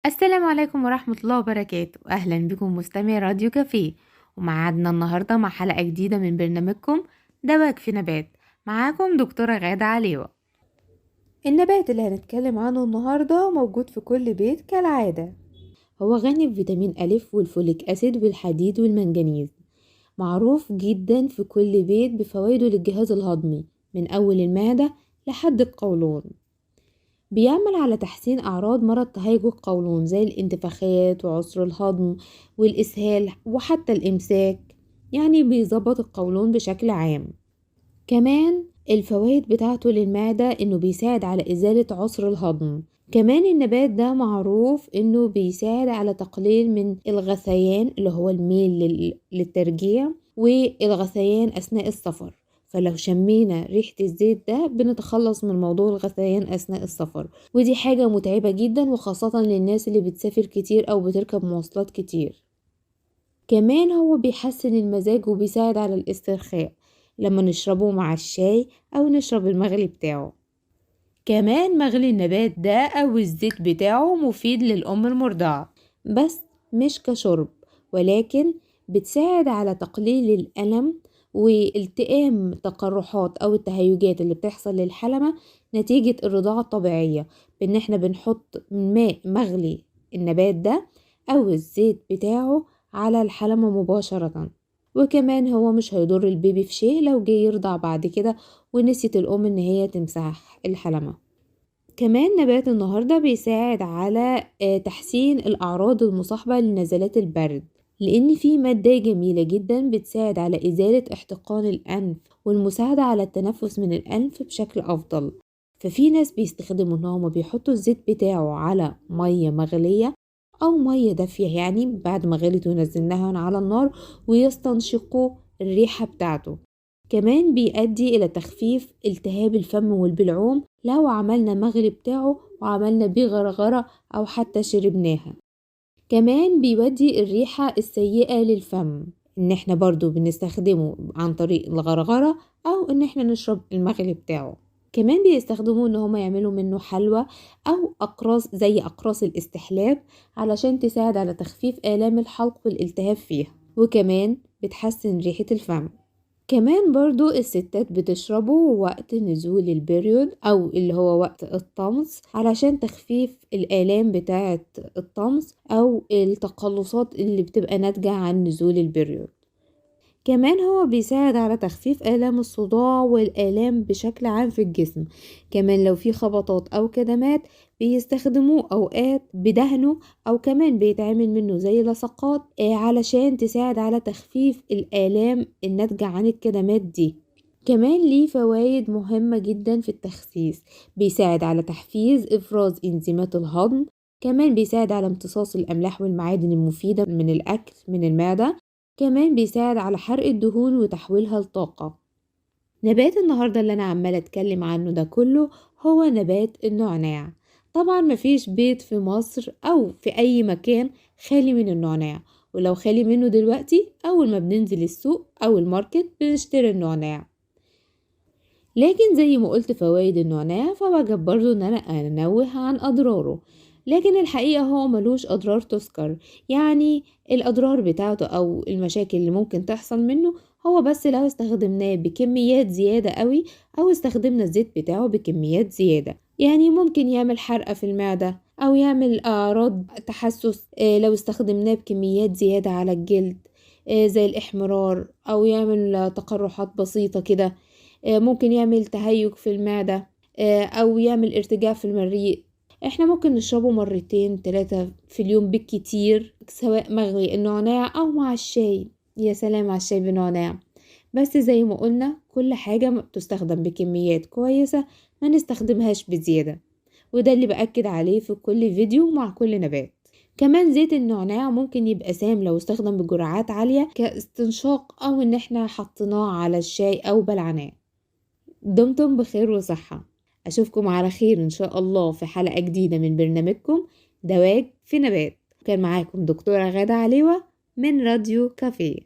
السلام عليكم ورحمة الله وبركاته. أهلا بكم مستمعي راديو كافيه، ومعادنا النهاردة مع حلقة جديدة من برنامجكم دواك في نبات. معاكم دكتورة غادة عليوة. النبات اللي هنتكلم عنه النهاردة موجود في كل بيت كالعادة. هو غني بفيتامين ألف وال folic acid والحديد والمنجنيز، معروف جدا في كل بيت بفوائده للجهاز الهضمي من أول المعدة لحد القولون. بيعمل على تحسين أعراض مرض تهيج القولون زي الانتفاخات وعسر الهضم والإسهال وحتى الإمساك، يعني بيظبط القولون بشكل عام. كمان الفوائد بتاعته للمعدة إنه بيساعد على إزالة عسر الهضم. كمان النبات ده معروف إنه بيساعد على تقليل من الغثيان اللي هو الميل للترجيع والغثيان أثناء السفر، فلو شمينا ريحة الزيت ده بنتخلص من موضوع الغثيان أثناء السفر، ودي حاجة متعبة جدا وخاصة للناس اللي بتسافر كتير أو بتركب مواصلات كتير. كمان هو بيحسن المزاج وبيساعد على الاسترخاء لما نشربه مع الشاي أو نشرب المغلي بتاعه. كمان مغلي النبات ده أو الزيت بتاعه مفيد للأم المرضعة، بس مش كشرب، ولكن بتساعد على تقليل الألم والتئام تقرحات أو التهيجات اللي بتحصل للحلمة نتيجة الرضاعة الطبيعية، بإن احنا بنحط ماء مغلي النبات ده أو الزيت بتاعه على الحلمة مباشرة. وكمان هو مش هيضر البيبي في شيء لو جه يرضع بعد كده ونسيت الأم إن هي تمسح الحلمة. كمان نبات النهاردة بيساعد على تحسين الأعراض المصاحبة لنزلات البرد، لأن في مادة جميلة جدا بتساعد على إزالة احتقان الأنف والمساعدة على التنفس من الأنف بشكل أفضل. ففي ناس بيستخدموا إن هما بيحطوا الزيت بتاعه على مية مغلية أو مية دافية، يعني بعد ما غلت ونزلناها على النار، ويستنشقوا الريحة بتاعته. كمان بيؤدي إلى تخفيف التهاب الفم والبلعوم لو عملنا مغلي بتاعه وعملنا بيه غرغرة أو حتى شربناها. كمان بيودي الريحة السيئة للفم، إن احنا برضو بنستخدمه عن طريق الغرغرة أو إن احنا نشرب المغلي بتاعه. كمان بيستخدموه إن هما يعملوا منه حلوى أو أقراص زي أقراص الاستحلاب علشان تساعد على تخفيف آلام الحلق والالتهاب فيها، وكمان بتحسن ريحة الفم. كمان برضو الستات بتشربه وقت نزول ال period أو اللي هو وقت الطمس علشان تخفيف الآلام بتاعة الطمس أو التقلصات اللي بتبقى ناتجة عن نزول ال period. كمان هو بيساعد على تخفيف آلام الصداع والآلام بشكل عام في الجسم. كمان لو في خبطات أو كدمات بيستخدموه أوقات بدهنه، أو كمان بيتعمل منه زي لصقات علشان تساعد على تخفيف الآلام الناتجة عن الكدمات دي. كمان ليه فوائد مهمة جدا في التخسيس، بيساعد على تحفيز إفراز إنزيمات الهضم، كمان بيساعد على امتصاص الأملاح والمعادن المفيدة من الأكل من المعدة، كمان بيساعد على حرق الدهون وتحويلها لطاقة. نبات النهاردة اللي أنا عمالة أتكلم عنه ده كله هو نبات النعناع. طبعا مفيش بيت في مصر أو في أي مكان خالي من النعناع، ولو خالي منه دلوقتي أول ما بننزل السوق أو الماركت بنشتري النعناع. لكن زي ما قلت فوائد النعناع، فوجب برضو إن أنا أنوه عن أضراره. لكن الحقيقة هو ملوش أضرار تذكر، يعني الأضرار بتاعته أو المشاكل اللي ممكن تحصل منه هو بس لو استخدمناه بكميات زيادة قوي أو استخدمنا الزيت بتاعه بكميات زيادة، يعني ممكن يعمل حرقة في المعدة أو يعمل أعراض تحسس لو استخدمناه بكميات زيادة على الجلد زي الإحمرار، أو يعمل تقرحات بسيطة كده، ممكن يعمل تهيج في المعدة أو يعمل ارتجاع في المريء. احنا ممكن نشربه 2-3 في اليوم بالكتير، سواء مغلي النعناع او مع الشاي. يا سلام على الشاي بالنعناع. بس زي ما قلنا كل حاجة تستخدم بكميات كويسة، ما نستخدمهاش بزيادة، وده اللي بأكد عليه في كل فيديو مع كل نبات. كمان زيت النعناع ممكن يبقى سام لو استخدم بجرعات عالية كاستنشاق او ان احنا حطيناه على الشاي او بلعناه. دمتم بخير وصحة، أشوفكم على خير إن شاء الله في حلقة جديدة من برنامجكم دواك في نبات. كان معاكم دكتورة غادة عليوة من راديو كافيه.